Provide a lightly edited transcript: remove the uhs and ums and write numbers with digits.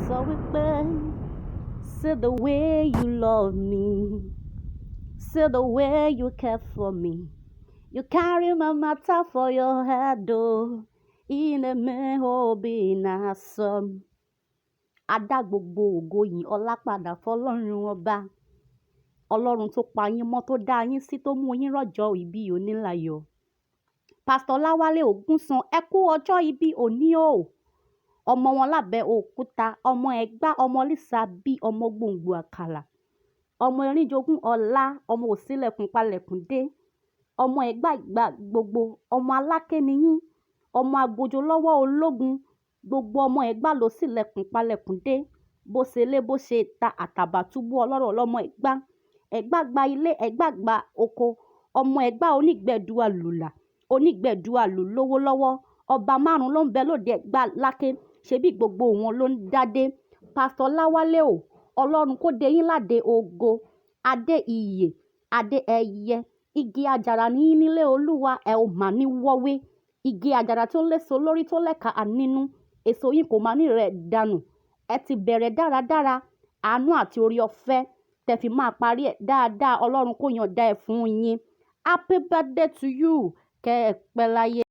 Sọ wípé, "See the way you love me, see the way you care for me. You carry my matter for your head o. Ị na-eme obi na-asọ m." A dá gbogbo ògo yìí ọlá padà fọlọ́run ọba. Ọlọ́run tó pa yín mọ́, tó dá yín sí, tó mú yín rọ́jọ́ ìbí oníláyọ̀. Pásítọ̀ Láwálé Ògúnsan, ẹ kú ọjọ́ ìbí òní o. Ọmọ wọn lábẹ́ òkúta, ọmọ Ẹ̀gbá, ọmọ Lísàbí, ọmọ gbòǹgbò àkàlà. Ọmọ Erinjogún ọlá, ọmọ òsínlẹ̀kùn palẹ̀kùn dé. Ọmọ Ẹ̀gbá ìgbà gbogbo, ọmọ Aláké ni yín, ọmọ agbójó lọ́wọ́ ológun. Gbogbo ọmọ Ẹ̀gbá ló ṣílẹ̀kùn palẹ̀kùn dé. Bó ṣe lé bó ṣe ta àtàbàtúbú ọlọ́rọ̀ lọ́mọ Ẹ̀gbá. Ẹ̀gbá gba ilé, Ẹ̀gbá gba oko. Ọmọ Ẹ̀gbá onígbẹ̀du àlùlà, onígbẹ̀du àlù lówó lọ́wọ́. Ọba márùn-ún ló ń bẹ lóde Ẹ̀gbá láké. Ṣebí gbogbo wọn ló ń dádé. Pásítọ̀ Láwálé o, Ọlọ́run kó dé yín ládé ògo, adé ìyè, adé ẹyẹ. Igi àjàrà ní yín nílé Olúwa, ẹ ò mà ní wọ́wé. Igi àjàrà tó léso lórí tó lẹ́ka nínú, èso yín kò máa ní rẹ̀ dànù. Ẹ ti bẹ̀rẹ̀ dáradára, àánú àti oore ọ̀fẹ́ tẹ fi máa parí ẹ̀ dáadáa. Ọlọ́run kó yọ̀ǹda ẹ̀ fún yín. Happy birthday to you. Kẹ́ ẹ pẹ́ láyé.